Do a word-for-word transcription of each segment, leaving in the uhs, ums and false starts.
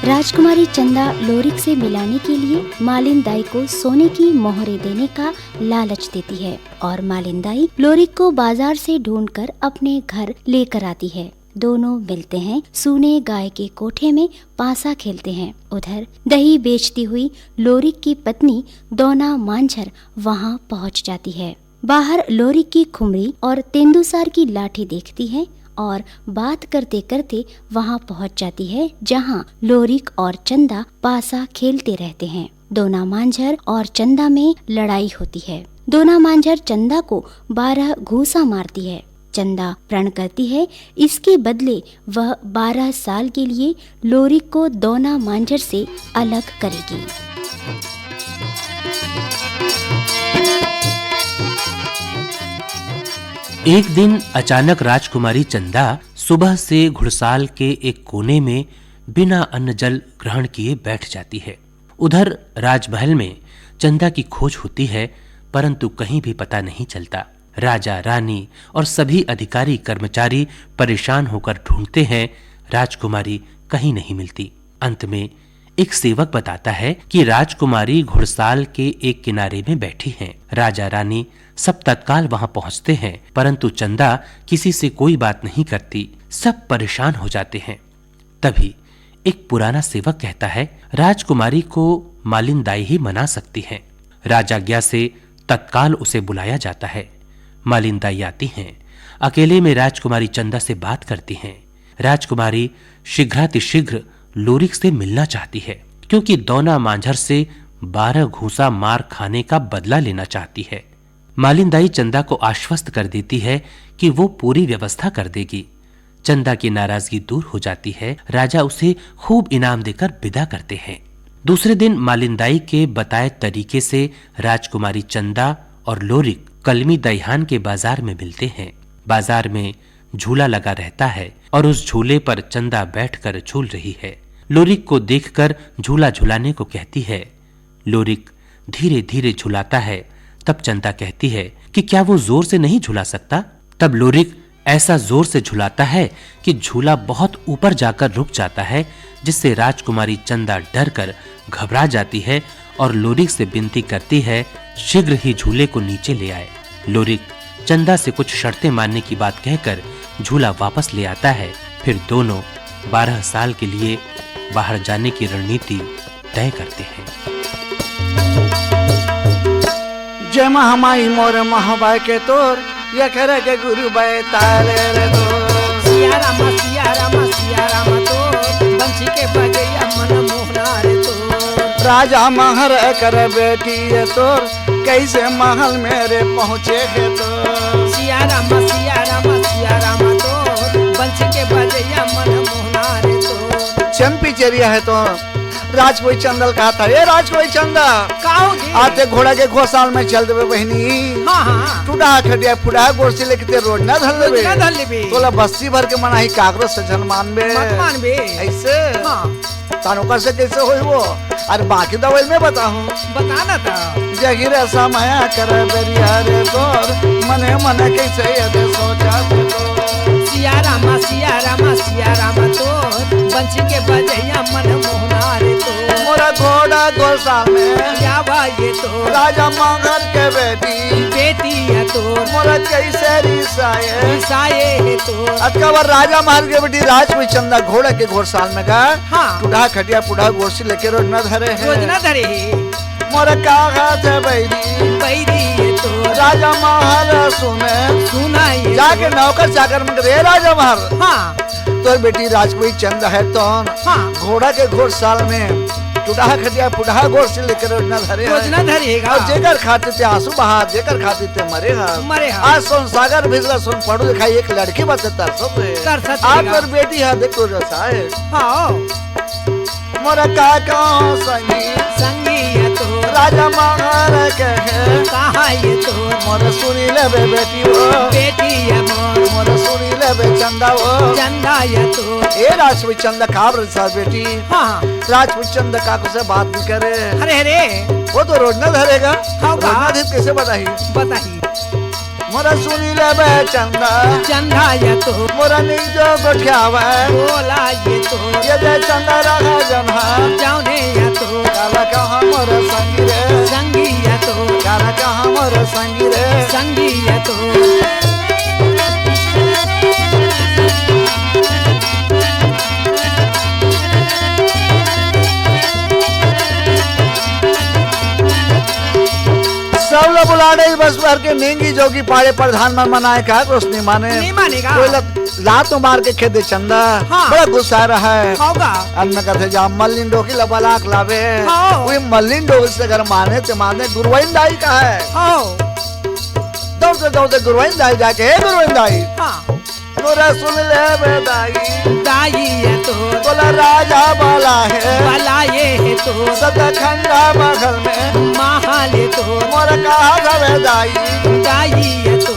राजकुमारी चंदा लोरिक से मिलाने के लिए मालिन दाई को सोने की मोहरें देने का लालच देती है और मालिन दाई लोरिक को बाजार से ढूंढकर अपने घर लेकर आती है। दोनों मिलते हैं सूने गाय के कोठे में, पासा खेलते हैं। उधर दही बेचती हुई लोरिक की पत्नी दोना मांझर वहां पहुंच जाती है। बाहर लोरिक की खुमरी और तेंदुसार की लाठी देखती है और बात करते करते वहां पहुंच जाती है, जहां लोरिक और चंदा पासा खेलते रहते हैं। दोना मांझर और चंदा में लड़ाई होती है। दोना मांझर चंदा को बारह घूंसा मारती है। चंदा प्रण करती है, इसके बदले वह बारह साल के लिए लोरिक को दोना मांझर से अलग करेगी। एक दिन अचानक राजकुमारी चंदा सुबह से घुड़साल के एक कोने में बिना अन्न जल ग्रहण किए बैठ जाती है। उधर राजमहल में चंदा की खोज होती है, परंतु कहीं भी पता नहीं चलता। राजा, रानी और सभी अधिकारी, कर्मचारी परेशान होकर ढूंढते हैं, राजकुमारी कहीं नहीं मिलती। अंत में एक सेवक बताता है कि राजकुमारी घुड़साल के एक किनारे में बैठी हैं। राजा, रानी सब तत्काल वहां पहुंचते हैं, परंतु चंदा किसी से कोई बात नहीं करती। सब परेशान हो जाते हैं। तभी एक पुराना सेवक कहता है, "राजकुमारी को मालिन दाई ही मना सकती हैं।" राजाज्ञा से तत्काल उसे बुलाया जाता है। मालिन दाई आती हैं। अकेले में राजकुमारी चंदा से बात करती हैं। राजकुमारी शीघ्रातिशीघ्र लोरिक से मिलना चाहती है, क्योंकि दोना मांझर से बारह घूंसा मार खाने का बदला लेना चाहती है। मालिन दाई चंदा को आश्वस्त कर देती है कि वो पूरी व्यवस्था कर देगी। चंदा की नाराजगी दूर हो जाती है। राजा उसे खूब इनाम देकर विदा करते हैं। दूसरे दिन मालिन दाई के बताए तरीके से राजकुमारी चंदा और लोरिक कलमी दईहान के बाजार में मिलते हैं। बाजार में झूला लगा रहता है और उस झूले पर चंदा बैठकर झूल रही है। लोरिक को देखकर झूला झुलाने को कहती है। लोरिक धीरे धीरे झुलाता है। तब चंदा कहती है कि क्या वो जोर से नहीं झुला सकता? तब लोरिक ऐसा जोर से झुलाता है कि झूला बहुत ऊपर जाकर रुक जाता है, जिससे राजकुमारी चंदा डर कर घबरा जाती है और लोरिक से विनती करती है, शीघ्र ही झूले को नीचे ले आए। लोरिक चंदा से कुछ शर्तें मानने की बात कहकर झूला वापस ले आता है। फिर दोनों बारह साल के लिए बाहर जाने की रणनीति तय करते हैं। जय महामाई मोर महबाय के तोर, ये करे के गुरु बैताल रे तो। सिया राम, सिया राम, सिया राम तो, बंसी के बजैया मन मोहना रे तो। राजा महर कर बेटी ये तोर, कैसे महल मेरे पहुँचे है तो। सिया राम, सिया राम, सिया राम तो, बंसी के बजैया मन मोहना रे तो। चंपी चेरिया है तो। राजपुरी चंदा ल कहा था, "ए राजपुरी चंदा, का हो जी? आते घोड़ा के घोसाल में चल देबे बहिनी। हाँ, हाँ। टूटा खटिया फुटा गोरसी लेके ते रोज ना धर लेबे। रोज ना धर लेबे। तोला बस्ती भर के मनाही काकरो से झन मानबे। मत मानबे। ऐसे? हाँ। तानो कर से कैसे होई वो? अरे बाकी दवाई मैं बताहूँ। बता ना ता। जगिर ऐसा माया कर बेरिया रे तोर, मने मने कैसे ये दे सोचा थे तो। सिया रामा, सिया रामा, सिया रामा तो, बंसी के बजैया मन मोहना रे तो। मोरा घोड़ा गोसाल में। क्या भाई ये तो। राजा मांगर के बेटी। बेटी है तो। मोरा कैसे रिसाए। रिसाए है तो। अतका बार राजा मांगर के बेटी राजपुरी चंदा घोड़ा के घोड़साल में गा। हाँ। टूढ़ा खटिया पुढ़ा गोरसी लेके रोज न धरे है। रोज न धरे है। मोर का हाथ है बैरी। बैरी ये तो। राजा महल सुने। सुना ये जाके तो। नौकर चाकर मन के, "रे राजा महल। हाँ। तोर बेटी राजपुरी चंदा है तौन। हाँ। घोड़ा के घोड़साल में टूढ़ा खटिया पुढ़ा गोरसी लेके रोज न धरे है। रोज न धरे है। और जेकर खातिर ते आंसू बहा, जेकर खातिर ते मरे हा। मरे हा। आज सोन सागर भिजला सोन पड़ू दिखाई एक लड़की बचे तरसत रे। तरसत आज रे। तोर बेटी हा देख तो जैसा है।" हाँ। मोर का कहूँ संगी। संगी ये तो। राजा महल के है। कहाँ ये तो। मोर सुनी लेबे बेटी हो। बेटी ये मोर। मोर सुनी लेबे चंदा हो। चंदा ये तो। ए राजपुरी चंदा का बरसा बेटी। हाँ। राजपुरी चंदा काकू से बात नहीं करे। अरे, अरे। वो तो रोज ना धरेगा। हाँ, रोज ना का? धरे कैसे बताही? बताही। मोरा सुनी लेबे चंदा। चंदा ये तो। मोरा नीक जो गोठियावे। बोला ये तो। ये दे चंदा रहा जम्हा। जाओ ने ये तो। काला कहा मोर संगी रे। संगी ये तो। काला कहा मोर संगी रे। संगी ये तो। सब ला बुला डे बस भर के नेंगी जोगी पाड़े प्रधान मन मनाए का कुछ नहीं माने। नहीं मानेगा। कोई ला-, लात मार के खेदे चंदा। हाँ। बड़ा गुस्सा रहा है। होगा। अन्न कथे जा मल्लिन डोकी ला बलाक लावे। हाँ। वही मल्लिन डोकी से अगर माने ते माने गुरुवाइन दाई का है। हाँ। दौड़ते दौड़ते गुरुवाइन दाई जाके, "हे गुरुवाइन दाई।" हाँ। मोरा सुन लेबे दाई। दाई ये तो। तोला राजा बाला हे। बाला ये हे तो। सतखंडा महल में। महल ये तो। मोरा कहा जावे दाई। दाई ये तो।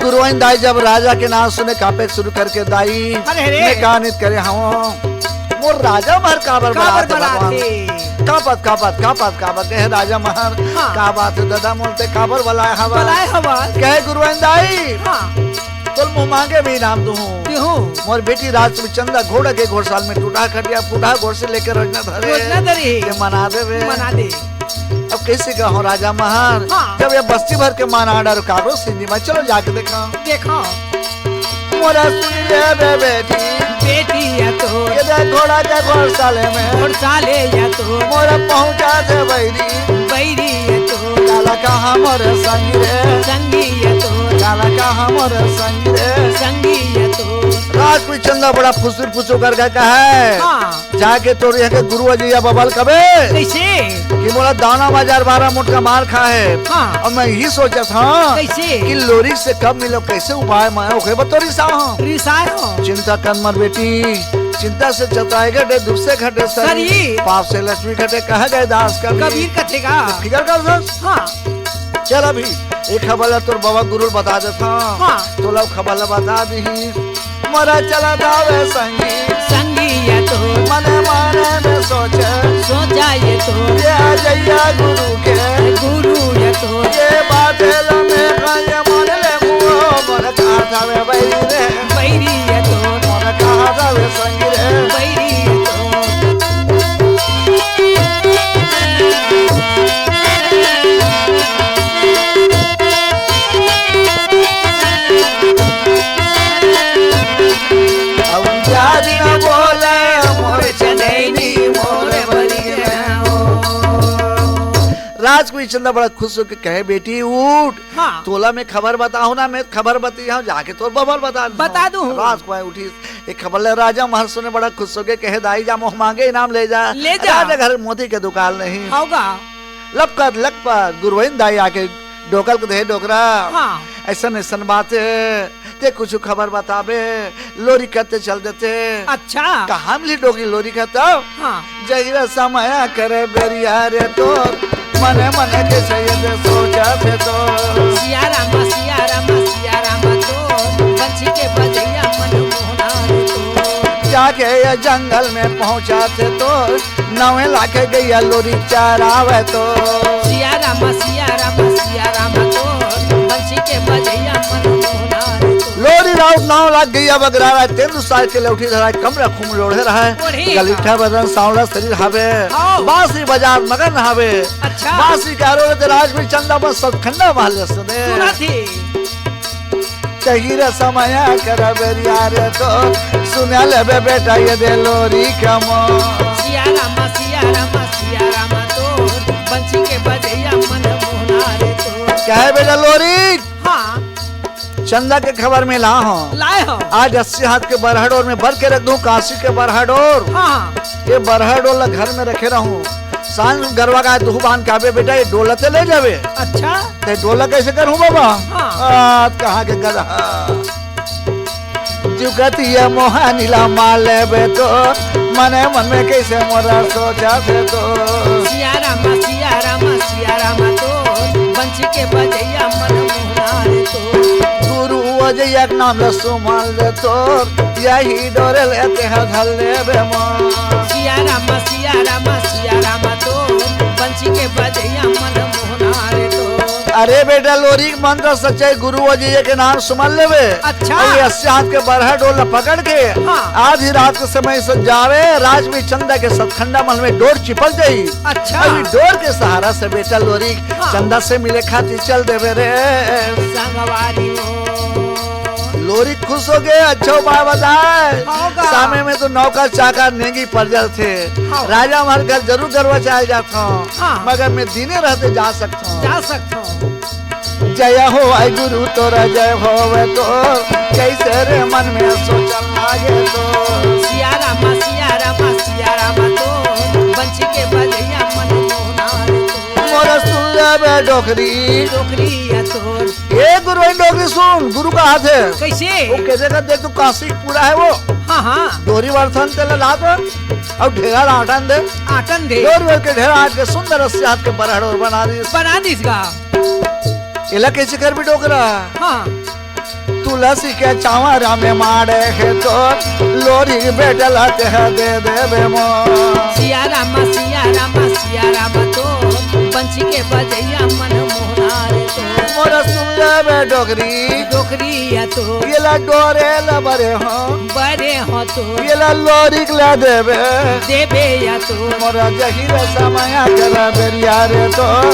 गुरुवाइन दाई जब राजा के नाम सुने कांपे शुरू करके दाई। अरे रे। मैं का नित करे हूँ। मोर राजा महर काबर काबर बलाते बलाते। भगवान। कांपत, कांपत, कांपत, कांपत कहे राजा महर। हाँ। का बात है दादा मोलते काबर बलाए हवा। बलाए हवा। कहे गुरुवाइन दाई। हाँ। तोल मुँह मांगे भी इनाम दूँ। दूँ। मोर बेटी राजपूत चंदा घोड़ा के घोड़साल में टूटा खटिया, फूटा घोड़ से लेकर रोजना धरे। रोजना धरी। ये मना दे बे। मना दे। अब कैसे कहो राजा महर? हाँ। जब ये बस्ती भर के माना डर कारो सिंधी में, चलो जाके देखा। देखा। मोरा सुन लेबे बेटी। बेटी या तो। ये दे घोड़ा के घोड़साले में। घोड़साले या तो। मोरा पहुंचा दे बैरी। बैरी या तो। काला कहा मोर संगी रे। संगी या तो। काला कहा मोर संगी रे। संगी या तो। राजपूत चंदा बड़ा फुसुर फुसुर करके कहा है। हाँ। जाके तोर यहाँ के गुरु अजैया बबल कबे। कैसे? कि मोला दाना बाजार बारह मुठ का मार खा है। हाँ। अब मैं यही सोचा था कैसे? कि लोरिक से कब मिलो, कैसे उपाय मैं ओके बतो रिसा हो। रिसाए हो। चिंता कर मर बेटी, चिंता से चतराए घटे, दुख से घटे सरी। सरी। पाप से लक्ष्मी घटे, कहा गए दास कबीर। कबीर कथे का। फिकर कर दस। हाँ। चल अभी एक खबर ला तोर बाबा गुरु बता देता। हाँ। तोला खबर ला बता दी। मोरा चला धावे संगी। संगी या तो। मने माने में सोचे। सोचा ये तो। ये अजैया गुरु के। गुरु या तो। ये बात ला में का ये मन ले मुओ। मोर कहा धावे बैरी रे। बैरी या तो। मोर कहा धावे संगी रे। बैरी या तो। अब जा दिन बोले मोर चनैनी मोर बलिया हो। राजकुमारी चंदा बड़ा खुश होके कहे, "बेटी उठ, हाँ। तोला मैं खबर बताहूँ ना, मैं खबर बतियाहूँ, जाके तोर बबल बता दूँ।" बता दूँ। राजकुमारी उठी, एक खबर ले राजा महर सुने बड़ा खुश होके कहे, "दाई जा मुँह मांगे इनाम ले जा।" ले जा। राजा घर मोती के दुकान नहीं। होगा। लपकत लकपत गुरुवाइन दाई आके डोकल के दे, "डोकरा, हाँ। ऐसन ऐसन बात है, ते कुछ खबर बताबे, लोरी कते चल देते।" अच्छा। कहाँ मिली डोकरी लोरी कते? हाँ। जहिरा समय करे बेरिया रे तोर, मने मने कैसे ये दे सोचा थे तो। सिया राम, सिया राम, सिया राम तो, बंसी के बजैया मन मोहना रे तो। जाके ये जंगल में पहुँचा थे तो, नवे लाखे गैया लोरी चारावे तो। सिया राम, सिया राम, सिया राम तो, बंसी के बजैया मन मोहना रे तो। लोरी राउत नौ लाख गैया बगरा रहा, तेंदु साल के लौठी धरा, कमरा खूम लोढ़े रहा है। ओढ़े गलीठा का। बदन सांवला शरीर हावे, हाँ। बांसी बजात मगन हावे। अच्छा। बांसी के आरोग्य राज में चंदा बस सतखंडा महल सुने। सुना थी। तही रे समय कर बेरिया रे तो, सुना लेबे बेटा ये दे लोरी कमो। सिया राम, सिया राम, सिया राम तो, बंसी के बजैया मन मोहना रे तो। कहे बेटा लोरी? हाँ। चंदा के खबर में ला हो। लाए हो। आज अस्सी हाथ के बरहडोर में भर के रख दूं, काशी के बरहडोर। हाँ। ये बरहडोर ला घर में रखे रहूं। सांझ गरवा गाय दुहु बांध के आबे बेटा, ये डोला ते ले जाबे। अच्छा। ते डोला कैसे करूं बाबा? हाँ। आज कहाँ के गधा। जुगतिया मोहानी ला माले बे तो, मने मन में कैसे मोरा सोचा थे तो। सिया राम, सिया राम, सिया राम तो, बंसी के बजैया मन मोहना रे तो। गुरु अजैया के नाम ला सुमल दे तो, यही डोरे लेते हैं धल लेबे मन। सिया राम, सिया राम, सिया राम तो, बंसी के बजैया मन मोहना रे तो। अरे बेटा लोरिक, मंत्र सच्चे गुरु ओ जी के नाम सुमन लेवे। अच्छा। अउ ये अस्सी हाथ के बरहा डोर ल पकड़ के हाँ। आधी रात के समय से जावे, राजवी चंदा के सतखंडा महल में डोर चिपक जाई। अच्छा। अउ ये डोर के सहारा से बेटा लोरिक हाँ। चंदा से मिले खातिर चल देवे रे। संगवारी हो। लोरिक खुश हो गए, अच्छा उपाय बताए। हाँ का? सामे में तो नौकर चाकर नेंगी पर जाथे। हाँ। राजा हमारे घर जरूर गरवा चाल जात हूँ, हाँ। मगर मैं दिने रहते जा सकता हूँ। जा सकता हूँ। जय हो वाहे गुरु तोर, जय होवे तोर, कैसे रे मन में सोचन लागे तोर। सिया रामा, सिया रामा, सिया रामा तोर, बंसी के बजैया मन मोहना रे तोर। मोर सुन लेबे डोकरी। डोकरी या तोर। ए गुरु, ए डोकरी सुन, गुरु का हाथ है। कैसे? वो कैसे कर देख, तू काशी पूरा है वो। हाँ, हाँ। डोरी वरथन तेला लात अउ ढेरा आटन दे। आटन दे। डोर वेर के ढेरा आट के सुंदर अस्सी हाथ के बरहा डोर बना दिस। बना दिस गा। एला कैसे करबे डोकरा? हाँ। तुलसी के चावरा में माड़े हे तोर, लोरी बेटला तेह दे देबे मोर। सिया रामा, सिया रामा, सिया रामा तोर, बंसी के बजैया मन मोहना रे तोर। मोर सुन लेबे डोकरी। डोकरी या तोर। एला डोरे ल बरे हो। बरे हो तोर। एला लोरिक ला देबे। देबे या तोर। मोर जही रे समय कर बेरिया रे तोर।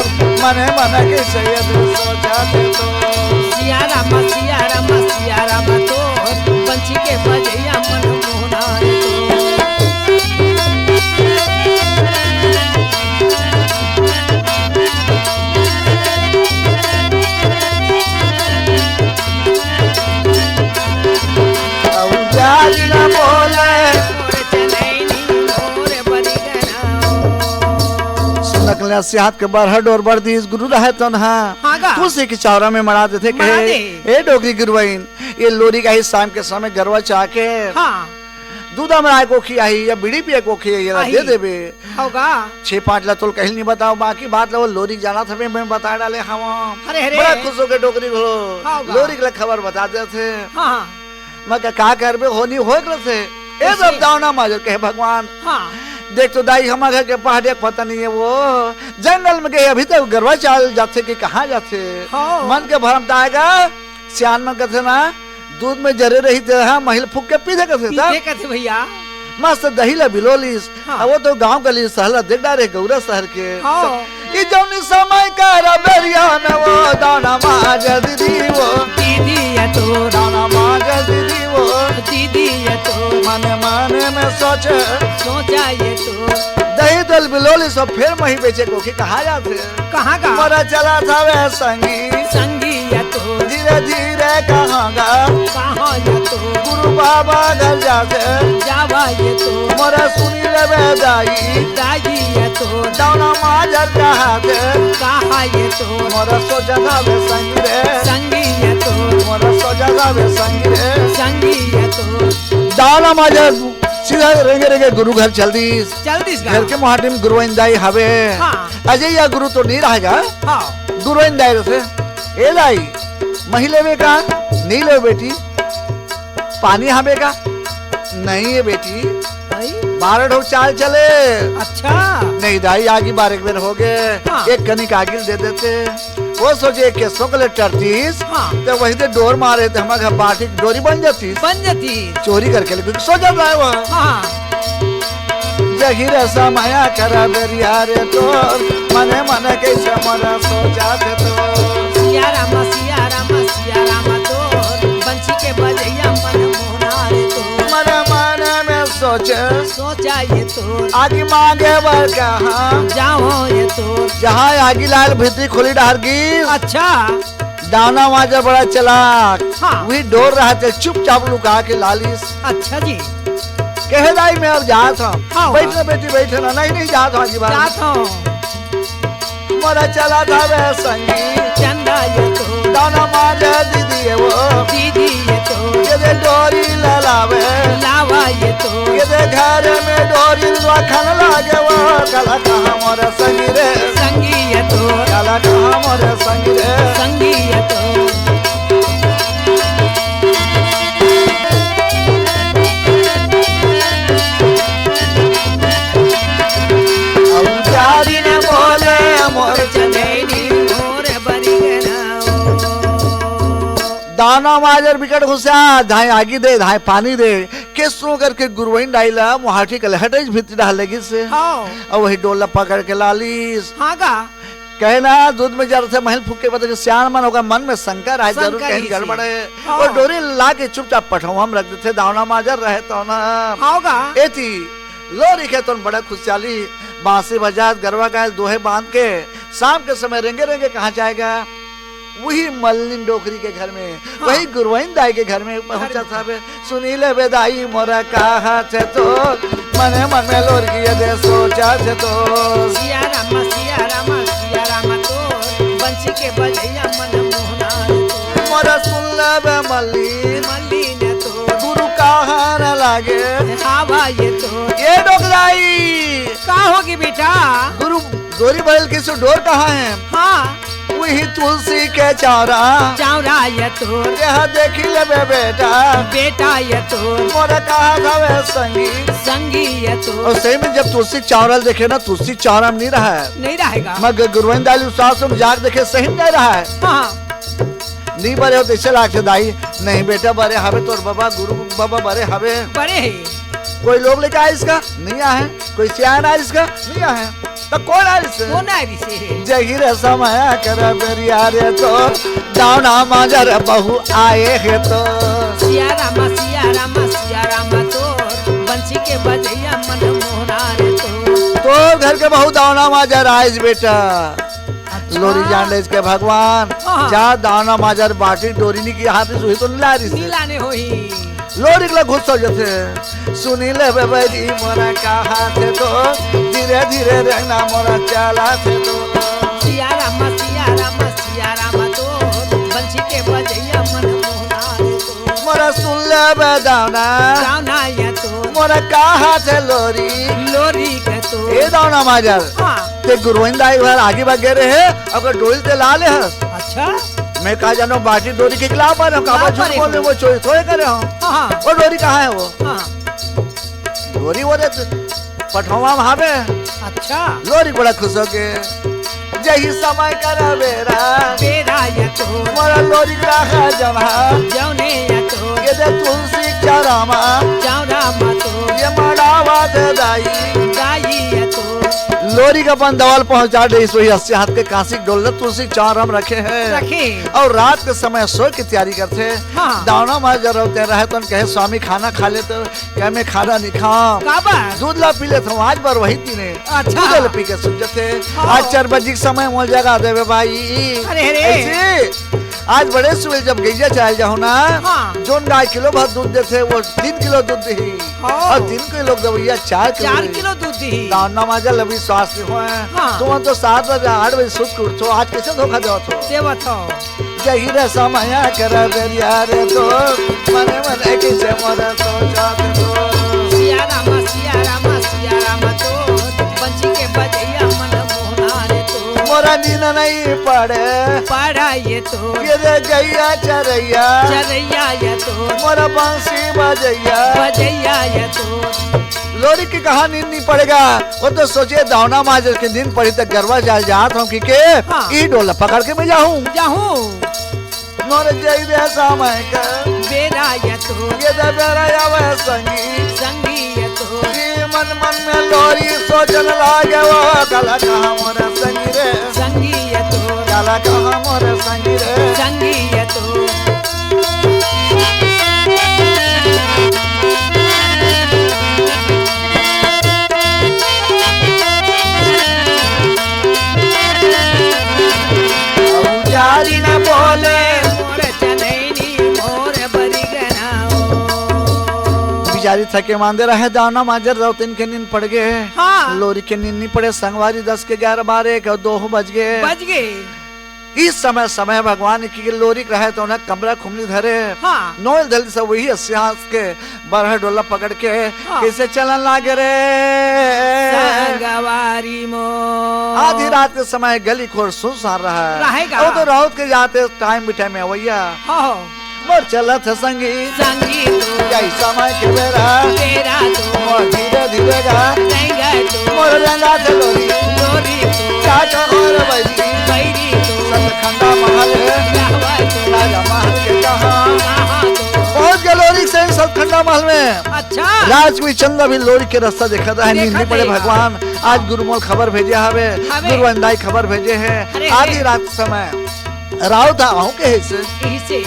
मने मन के सैयद सोचा दे तोर। सिया रामा, सिया रामा, सिया रामा तोर। बंसी के बजैया मन मोहना रे तोर। अउ जारी न बोले। सुनक ले अस्सी हाथ के बरहा डोर बर दिस गुरु रहे तो ना। हाँ गा। तुलसी के चावरा में मड़ा देथे मड़ा कहे, दे। ए डोकरी गुरुवाइन, ये लोरी का ही साम के समय गरवा चाके। हाँ। दूधा मराए को खियाही या बीड़ी पिए को खियाही, एला दे देबे। होगा। छे पाँच ला तोल कहिल नहीं बताओ, बाकी बात ला वो लोरिक जाना था, मैं बता डाले हवा। अरे, अरे। बड़ा खुश होके डोकरी घलो। होगा। लोरिक ला खबर बता देथे। हाँ, हाँ। मैं कहा, का करबे, होनी होए करथे। ए कैसे? सब दावना माजर कहे भगवान। हाँ। देख तो दाई, हमारे घर के पहाड़िया के पता नहीं है वो। जंगल में गए, अभी तक गरवा चाल जाथे कि कहाँ जाथे? हाँ। मन के भरम त आएगा। सियान मन कथे ना, दूध में जरे रही ते हा, महिल फूक के पीथे कथे ता। पीथे कथे भैया। मस्त दही ला बिलोलिस। हाँ। अब वो तो गांव गली सहला देख डारे गौरा शहर के। हाँ। ई जौनी समय का रबेरिया में वो दाना माज दीदी वो। दीदी या तो। दाना माज दीदी वो। दीदी या तो। मने मने में सोचे। सोचा ये तो। दही दल बिलोलिस फिर मही बेचे कोखी कहाँ जाथे? कहाँ का? मोरा चला था वे संगी। संगी या तो। धीरे धीरे कहाँ गा? कहाँ या तो। गुरु बाबा घर जाथे। जावा ये तो। मोरा सुनी लेवे दाई। दाई या तो। दावना माजर कहाँ थे? कहाँ ये तो। मोरा सोचा था वे संगी रे। संगी या तो। मोरा सोचा था वे संगी रे। संगी या तो। दावना माजर सीधा रेंगे रेंगे गुरु घर चल दिस। चल दिस गा। घर के मुहाटिम गुरुवाइन दाई हवे। हाँ। अजय या गुरु तो नहीं रहेगा। हाँ। गुरुवाइन दाई रथे। ए दाई, मही लेवे का? नहीं लेवे बेटी। पानी हवे का? नहीं है बेटी। भाई। बारह ठो चाल चले। अच्छा। नहीं दाई, आगी बार एक बेर हो गए। हाँ। एक कनिक आगी दे देते। वो सोचे के सोकले टरतीस, हाँ। तो वही दे डोर मारे तो हमारे घर बाटी की डोरी बन जाती। बन जाती। चोरी करके लेकिन सो जाता है वो। हाँ। जही रे समया कर बेरिया रे तोर, मने मने कैसे मन सोचा थे तो। सिया राम, सिया राम, सिया राम तोर, बंसी के बजैया मन मोहना रे तोर। मने मने में सोचे। सोचा ये तोर। आगे मांगे बर कहाँ। जाओ ये तोर। जहाँ आगी लाल भीतरी खोली डार गिस। अच्छा। दावना माजर बड़ा चलाक। हाँ। वही डोर रहा थे, चुपचाप लुका के लालिस। अच्छा जी। कहे दाई मैं अब जात हूँ। हाँ, बैठ हाँ। ना बेटी, बैठ ना। नहीं, नहीं, जात हूँ आगी बार। जात हूँ। मोरा चला था वे संगी। चंदा ये तो। दावना माजर दीदी ये वो। दीदी ये तो। ये दे डोरी ललावे। लावा ये तो। ये दे घर में डोरी रखन लागे वो। कला कहाँ मोर संगी रे। संगी ये तो। कला कहाँ मोर संगी रे। संगी ये तो। अब जारी न बोले मोर चंदैनी मोर बरिगना। दावना माजर बिकट गुस्सा, धाय आगी दे, धाय पानी दे, केसो करके गुरुवइन दाई ला मुहाटी के लहटइस भीतरी डहर लेगिस। हाँ। अउ वही डोल ला पकड़ के लालिस। हाँ गा। कहे ना, दूध में जर थे महल फूके बता के सियान मन होगा, मन में शंका रहे, जरूर शंका कहीं ही गड़बड़ से। है। हाँ। अउ डोरी ला के चुपचाप पठौवा में रख देथे, दावना माजर रहे तो ना। हाँ गा। एती लोरिक हे तो बड़ा खुशहाली, बांसी बजात, गरवा गाय दोहे बांध के शाम के समय रेंगे रेंगे कहाँ जाएगा? वही मल्लिन डोकरी के घर में, हाँ। वही गुरुवइन दाई के घर में पहुंचा था बे। सुनी ले बे दाई मोरा कहा थे तो, मने मन में लोर किए दे सोचा थे तो। सिया रामा, सिया रामा, सिया रामा तो, बंसी के बजैया मन मोहना रे तो। मोरा सुन ले बे मल्लिन, मल्लिन तो। गुरु कहा न लागे। हाँ भाई ये तो। ये डोकराई। का होगी बेटा? गुरु डोरी बदल के सो डोर कहाँ है? हाँ। वही तुलसी के चौरा। चौरा ये तोर। यह देखी लेबे बेटा। बेटा ये तोर। मोरे कहा था वे संगी। संगी ये तोर। अउ सही में जब तुलसी के चौरा देखे ना, तुलसी के चौरा में नहीं रहा है। नहीं रहेगा। मगर गुरुवइन दाई सास में जाके देखे, सही में नहीं रहा है। हाँ। नहीं बरे हो तो ऐसे लागथे दाई। नहीं बेटा, बरे हवे तोर बाबा, गुरु बाबा बरे हवे। बरे है। कोई लोग लेके आइस का? नहीं आए। कोई सियान आइस का? नहीं आए। त कोन आइस? कोन आइस? जही रे समय कर बेरिया रे तो दावना माजर बहू आए हे तो। सिया रामा, सिया रामा, सिया रामा तो बंसी के बजैया मन मोहना रे तो। तोर घर के बहू दावना माजर आइस बेटा। अच्छा। लोरी जान ले इसके भगवान। हाँ। जा दावना माजर बाटी डोरी नी की हाथ से सुही तो नी ला रही से। नी लाने होही। लोरिक ला गुस्सा हो जाथे। सुनी ले बेबरी मोरा कहा थे तो, धीरे धीरे रहना मोरा चला थे तो। सिया रामा, सिया रामा, सिया रामा तो, बंसी के बजैया मन मोहना रे तो। मोरा सुन ले बे दावना। दावना या तो। मोरा कहा थे लोरी। लोरी के तो। ए दावना माजर। हाँ। ते गुरुवइन दाई घर आगे बगे रहे, अगर डोरी ते ला ले हस। अच्छा। मैं का जानो बाटी डोरी के ला पा रहे हो, काबा झूठ बोले, वो चोरी थोड़े करे हो। हाँ, हाँ। वो डोरी कहाँ है वो? हाँ। डोरी वो रे पठौवा में हावे। अच्छा। लोरी बड़ा खुश हो के, जही समय कर बेरा। बेरा ये तो। मोरा लोरी रहा जमा। जौने ये तो। ये दे तुलसी चौरामा। चौरामा तो। ये मड़ावा दे दाई। दाई ये तो। लोरी के अपन दवल पहुंचा दे, सोही अस्सी हाथ के कांसी डोल तुलसी चौराम रखे हैं। रखे। अउ रात के समय सोए की तैयारी करथे। हाँ। दावना माजर रहे तो कहे, स्वामी खाना खा ले तो कहे, मैं खाना नहीं खाऊं। काबर? दूध ला पी लेथव, आज बर वही दिन हे। अच्छा। दूध ला पी के सुत जथे। हाँ। आज चार बजे के समय मोल जगा देवे भाई। अरे, अरे। ऐसे, आज बड़े सुबह जब गैया चल जाओ ना, हाँ। जोन गाय किलो भर दूध देथे, वो तीन किलो दूध देही। हाँ। अउ तीन किलो दवैया चार किलो चार देही। किलो दूध देही। दावना माजर ला विश्वास नहीं होय। हाँ। तुमन तो सात बजे, आठ बजे सुत के उठथो, आज कैसे धोखा देवत हो? देवत हो। जही रे समय कर बेरिया रे तो, मने मने किसे मोर सोचत तो। सिया रामा, सिया रामा, सिया रामा तो, बंसी के बजैया मन मोहना रे तो। मोरा नींद नहीं पड़े। पड़ा ये तो। ये रे गैया चरैया। चरैया ये तो। मोरा बंसी बजैया। बजैया ये तो। लोरी के कहा नींद नहीं पड़ेगा, वो तो सोचे दावना माजर के नींद पड़ी त गरवा जाल जात हूँ कि के हाँ। ई डोला पकड़ के मैं जाहूँ। जाहूँ। मोर जई दे समय का। बेरा या तो। ये दे बेरा आवे संगी। संगी या तो। ई मन मन में लोरी सोचन लागे वो, काला कहाँ मोर संगी रे। संगी या तो। काला कहाँ मोर संगी रे। संगी या तो। पुजारी न बोले, मोर चनैनी, मोर बरिगना ओ। पुजारी थके मांदे रहे, दावना माजर रौतिन के नींद पड़ गे। हाँ। लोरी के नींद नहीं पड़े, संगवारी दस के ग्यारह, बारह, एक अउ दो बज गे। बज गे। इस समय, समय भगवान की लोरी रहे तो ना कमरा खुमनी धरे। हाँ। नोयल धली सब वही अस्यास के बरह डोला पकड़ के हाँ। कैसे चलन लागे रे। संगवारी मो। आधी रात के समय गली खोर सुनसान रहा है। रहेगा। वो तो राउत के जाते टाइम बिठाइम में भैया। हाँ। मोर चलत हे संगी। संगी तो। यही समय के बेरा। बेरा तो। मोर धीरे धीरे गा। संगा तो। मोर रंगा थे लोरी। लोरी तो। चाचा और बैरी। बैरी तो। सतखंडा महल। कहवा तो। राजा महल के कहा। महल में। अच्छा। राजकुमारी चंदा भी लोरिक के रस्ता देखत हे, नींद नइ पड़े। भगवान, आज गुरु मोला खबर भेजे हवे, हवे। गुरु अंदाई खबर भेजे हे। अरे, आधी रात समय राउत हा, आहूं कहे से। कइसे?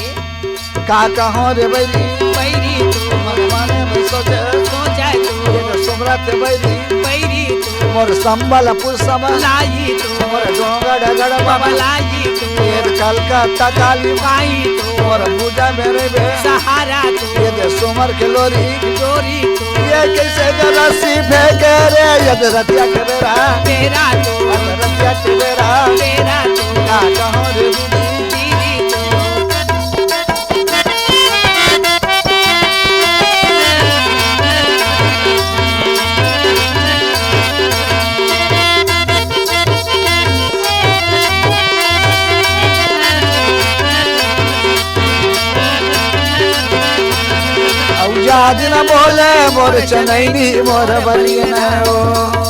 का कहूं रे बैरी, बैरी तो। मन माने में सोचे, सोचे तो। ये तो सुमरथे बैरी, बैरी तो। मोर संबलपुर समा, लाई तो। मोर डोंगरगढ़ बाबा, लाई तो। ये कलकत्ता काली, माई तो। मोर पूजा मेरे बे, सहारा तो। ये दे सुमर के लोरी, लोरी तो। ये कइसे के रस्सी फेंके रे, ये दे रतिया के बेरा, बेरा तो। ये दे रतिया के बेरा, बेरा तो। का कहूं रे दीदी, दीदी तो। अउ जादि न बोले मोर चनैनी, मोर बरिया न हो।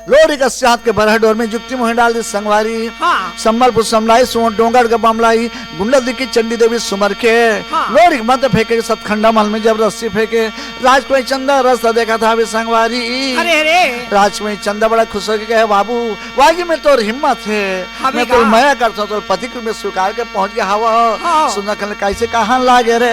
लोरिक अस जात के बरहा डोर में जुक्ति मोहे डाल दिस संगवारी। हाँ। संबलपुर समलाई, सोन डोंगरगढ़ बमलाई, गुंडा दिक्की चंडी देवी सुमर के। हाँ। लोरिक मत फेंके सतखंडा महल में जब रस्सी फेंके, राजकुमारी चंदा रस्ता देखत हवे संगवारी। अरे, अरे। राजकुमारी चंदा बड़ा खुश होके कहे, बाबू, वाकई में तोर हिम्मत हे। हवे मैं तोर का? मया करथंव, तोर पति के रूप में स्वीकार के पहुंच गे हवं। हाँ। सुन कइसे कहन लागे रे।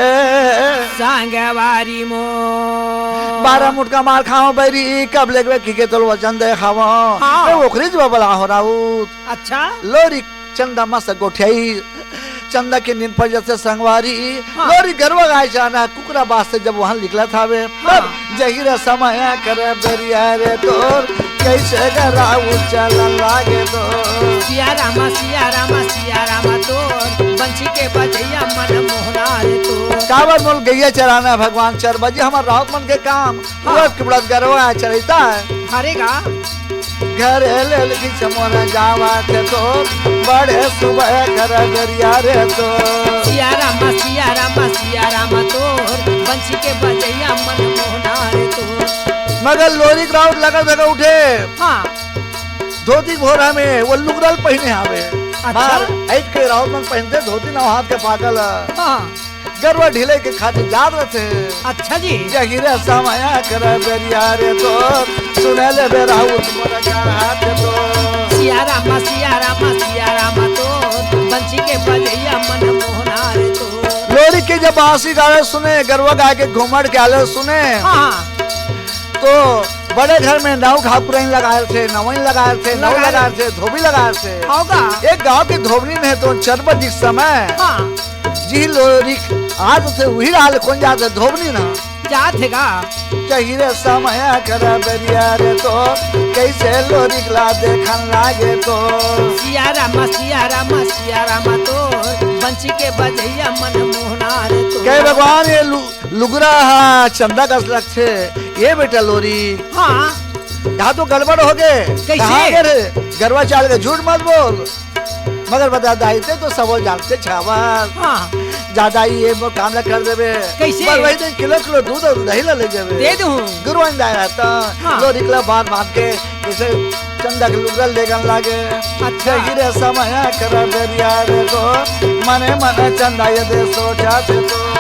संगवारी मोर। बारह मुटका मार खावं बैरी, कब लेगबे कहिके तोला वचन दे हवं। हाँ। मैं ओखरी जब बला हो राउत। अच्छा। लोरिक चंदा मस्त गोठियाई, चंदा के नींद पड़ जाथे संगवारी। हाँ। लोरिक गरवा गाय चराना, कुकरा बास से जब उहां निकलत हवे, हाँ। तब जही रे समय करे बेरिया रे तोर, कइसे गरवा चलन लागे तोर। सिया रामा, सिया रामा, सिया रामा तोर, बंसी के बजइया मन मोहना रे तोर। काबर मोला गइया चराना हे भगवान, चरबा जी हमर राउत मन के काम। हाँ। उड़त के उड़त गरवा चरइता हे। अरे गा। घरे ले लगी समोना जावत हे तो, बड़े सुबह घर गरिया रे तो। सिया रामा, सिया रामा, सिया रामा तोर, बंसी के बजइया मन मोहना रे तोर। मगर लोरिक राउत लगत हे उठे। हाँ। धोती भोरा में वो लुगरा ल पहिने हवे। अच्छा। मार, ऐट के राउत मन पहिनथे धोती नवा हाथ के पाकल। हाँ। गरवा ढिले के खातिर जात रथे। अच्छा जी। जही रे समय करे बेरिया रे तो, सुने ले बेरा उठ मोर का हाथ तो। सिया रामा, सिया रामा, सिया रामा तो, बंसी के बजइया मन मोहना रे तो। लोरिक के जब बांसी गावे सुने, गरवा गाय के घूमड़ के आले सुने, हाँ। तो बड़े घर में नव घाघुरइन लगाए रथे, नवइन लगाए रथे, नव लगाए रथे, धोबी लगाए रथे। होगा। एक गांव के धोबनी में तो चरबा जी के समय। हाँ। जी लोरिक आज से उही हाल कोन जात हे धोबनी ना। जात हे गा। जही रे समय करे बेरिया रे तो, कइसे लोरिक ला देखन लागे तो। सिया रामा, सिया रामा, सिया रामा तो, बंसी के बजइया मन मोहना रे तो। कहे भगवान ये लु-, लुगरा हा चंदा कस लगथे, ये बेटा लोरी। हाँ। यहाँ तो गड़बड़ हो गे। कइसे? कहाँ गे रे? गरवा चाल के झूठ मत बोल। मगर बता दाई ते तो सबो जानथे छावल। हाँ। जा दाई ये मोर काम ला कर देबे। कइसे? बस वही दिन किलो किलो दूध अउ दही ला ले जाबे। दे दूँ। गुरुवाइन दाई रहता। हाँ। लोरिक ला बांध बांध के जइसे चंदा के लुगरा लेगन लागे। अच्छा। जही रे समय करे बेरिया रे तो, मने मने चंदा ये दे सोचथे तो।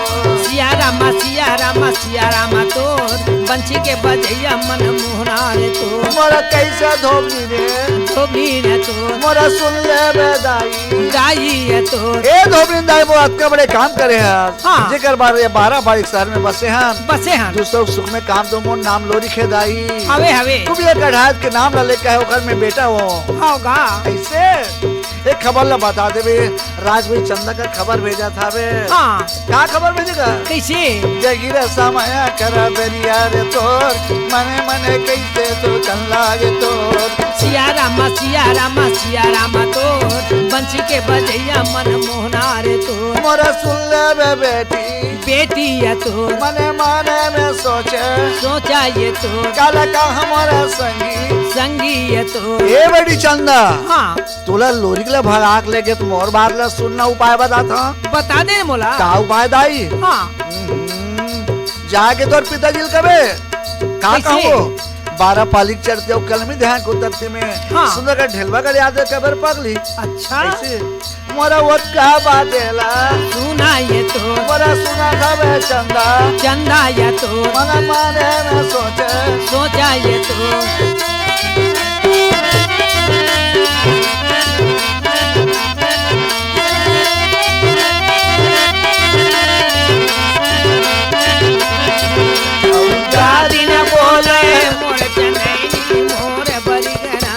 सिया रामा, सिया रामा, सिया रामा तोर, बंसी के बजइया मन मोहना रे तोर। मोरा कइसे धोबनी रे। धोबनी रे तोर। मोरा सुन लेबे दाई। दाई ये तोर। ए धोबनी दाई, मोर अतका बड़े काम करे हस। हाँ। जेकर बर ये बारा बारी शहर में बसे हन। बसे हन। दूसर सुख में काम तो मोर नाम लोरिक हे दाई। हवे, हवे। तू भी एक अढ़ात के नाम ला लेके आए, ओकर में बेटा हो। होगा। अइसे एक खबर ला बता देबे, राजकुमारी चंदा का खबर भेजत हवे। हाँ। का खबर भेजे गा? कइसे? जही रे समय करे बेरिया रे तोर, मने मने कइसे सोचन लागे तोर। सिया रामा, सिया रामा, सिया रामा तोर, बंसी के बजइया मन मोहना रे तोर। मोरा सुन लेबे बेटी। बेटी ये तोर। मने मने में सोचे। सोचा ये तोर। काला का हमर संगी। संगी ये तोर। ए बेटी चंदा। हाँ। तोला लोरिक ला भगा के लेगे त मोर बात ला सुन ना, उपाय बताथंव। बता दे मोला। का उपाय दाई? हाँ। हम्म, जाके तोर पिताजी ल कबे। का कइसे? कहूँ? बारा पाली के चढ़ते अउ कलमी देहां के उतरती में। हाँ। सुंदर का ढेलवा कर याद हे कबर पगली। अच्छा। अइसे मोरा वोट का बात एला। सुना ये तो। मोरा सुना था बे चंदा। चंदा ये तो। मन माने में सोचे। सोचा ये तो। जा दिन बोले मोर चनैनी मोर बरिगना।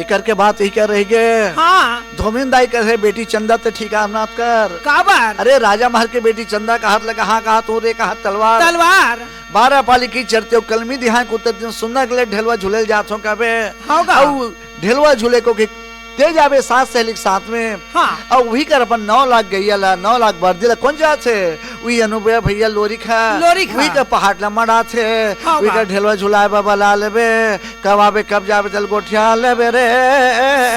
एकर के बात ही क्या रह गे? हाँ। धोमिन दाई कहे, "बेटी चंदा ते ठीक है, ना कर।" काबर? अरे, राजा महर के बेटी चंदा का हाथ लगा, हाँ, कहा तू रे, कहा तलवार। तलवार। बारह पाली के चढ़ते हो, कलमी दिहाय के उत्तर दिन सुंदर के ले ढेलवा झूले जात हो कबे। हाँ का? अउ ढेलवा झूले को के ते जाबे सात सहेली के साथ में। हाँ। अउ वही कर अपन नौ लाख गैया ला, नौ लाख बरदी ला कोन जाथे? वही अनुपया भैया लोरिक हा। लोरिक हा। वही का पहाट ला मड़ाथे। हाँ वही का बा। ढेलवा झुलाए बाबा ला लेबे। कब आबे, कब जाबे, चल गोठिया लेबे रे।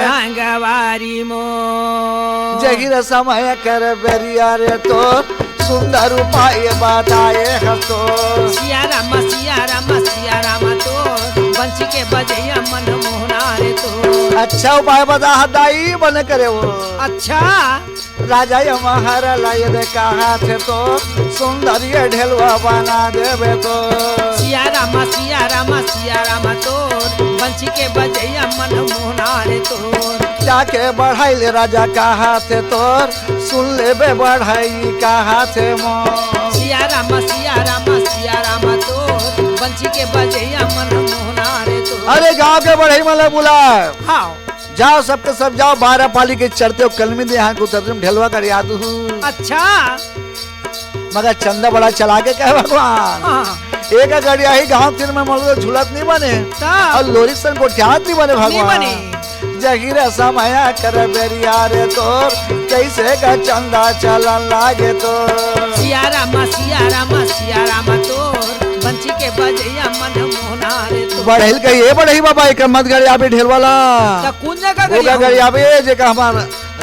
संगवारी मो। जही रे समय कर बेरिया रे तो, सुंदर उपाय बताए हस तो। सिया राम, सिया राम, सिया राम तो, बंसी के बजैया मन मोहना रे तो। अच्छा उपाय बता ह दाई, बने करे वो। अच्छा। राजा ये महारा ला ये दे कहा थे तो, सुंदर ये ढेलवा बना देबे तो। सिया राम, सिया राम, सिया राम तोर, बंसी के बजैया मन मोहना रे तोर। जाके बढ़ाई ले राजा कहा थे तोर, सुन लेबे बढ़ाई कहा थे मोर। सिया राम, सिया राम, सिया राम तोर, बंसी के बजैया मन मोहना रे तोर। अरे गांव के बढ़ई मन ला बुला। हाँ। जाओ, सबके सब जाओ, बारह पाली के चढ़ते हो, कलमी दे यहाँ को उतर तुम ढेलवा कर याद हूँ। अच्छा। मगर चंदा बड़ा चला के कहे भगवान। हाँ। एक गड़िया ही गांव तीन में मोला तो झुलत नहीं बने। ता। अउ लोरिक संग गोठियात नहीं बने नहीं भगवान। बने। जही रे समय कर बेरिया रे तोर, कैसे का चंदा चलन लागे तोर। सिया राम, सिया राम, सिया राम तोर, बंसी के बजैया मन मोहना रे तोर। बढ़ई ल कही, "ए बढ़ई बाबा, एक मत गड़ियाबे ढेलवा ला।" त कुन जगह वो का गड़ियाबे? गड़ियाबे, जेका हमार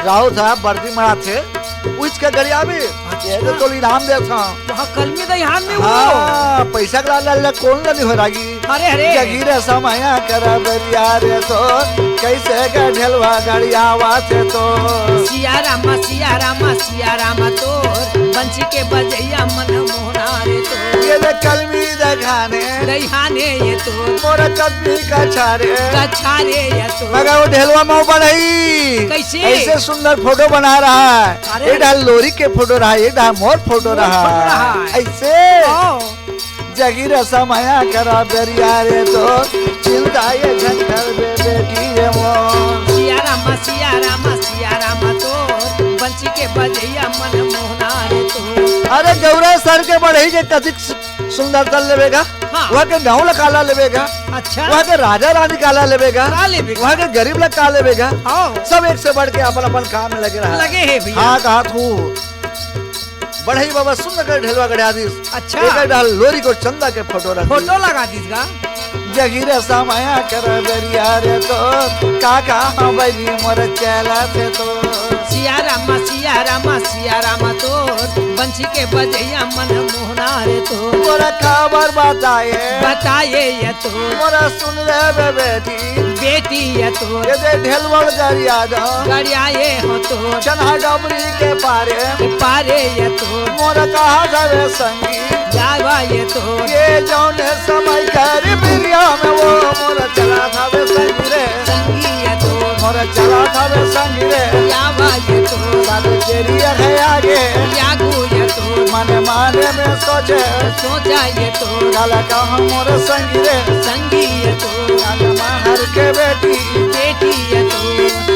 राउत हा, बरदी मड़ाथे, उच का गड़ियाबे। अच्छा। ये तो तोला इनाम देत हंव। वहाँ कलमी दइहान में वो। हाँ, पैसा के लालच ला कोन ला नहीं हो रागी। अरे, अरे। जही रे समय कर बेरिया रे तोर, कैसे का ढेलवा गड़ियावाथे तोर। सिया राम, सिया राम, सिया राम तोर, बंसी के बजैया मन मोहना रे तोर। ये ले कलमी दइहाने। दइहाने ये तोर। मोर कलमी का छारे। का छारे ये तोर। मगर वो ढेलवा में वो बढ़ई। कैसे? ऐसे सुंदर फोटो बना रहा है। अरे। एक डाल लोरी के फोटो रहा, एक डाल मोर फोटो मोर रहा। फोटो रहा। ऐसे। ओ। जही रे समय कर बेरिया रे तोर, चिंता ये झंझट बे बेटी रे मोर। सिया राम, सिया राम, सिया राम तोर, बंसी के बजैया मन मोहना रे तोर। अरे गौरा सर के बढ़ई के कतिक सु-, सुंदरता लेबे गा। हाँ। वहाँ के गाँव ला काला लेबे गा। अच्छा। वहाँ के राजा रानी काला लेबे गा। का लेबे गा? वहाँ के गरीब ला का लेबे गा। हाँ। सब एक से बढ़ के अपन अपन काम में लगे रहा। लगे हे भैया। हाँ, कहा तू। बढ़ई बाबा सुंदर कर ढेलवा गड़िया दिस। अच्छा। एक डाल लोरी को चंदा के फोटो रख फोटो दिस। लगा दिस गा। जही रे समय कर बेरिया रे तोर, काका हाँ बहिनी मोर चला थे तोर। सिया राम, सिया राम, सिया राम तोर, बंसी के बजैया मन मोहना रे तोर। मोर खबर बताए। बताए ये तोर। मोर सुन ले बे बेटी। बेटी ये तोर। ये दे ढेलवा गड़िया दो। गड़ियाए हो तोर। चन्हा डबरी के पारे। पारे ये तोर। मोर कहा जावे संगी। जावा ये तोर। ये जौने समय कर बेरिया में वो मोर चला जावे संगी रे। संगी ये तोर। मोर चला जावे संगी रे। जावा ये तोर। साल तेरी है आगे। यागू ये तोर। मन माने में सोचे। सोचा ये तोर। काला कहा मोर संगी रे। संगी ये तोर। काला महर के बेटी। बेटी ये तोर।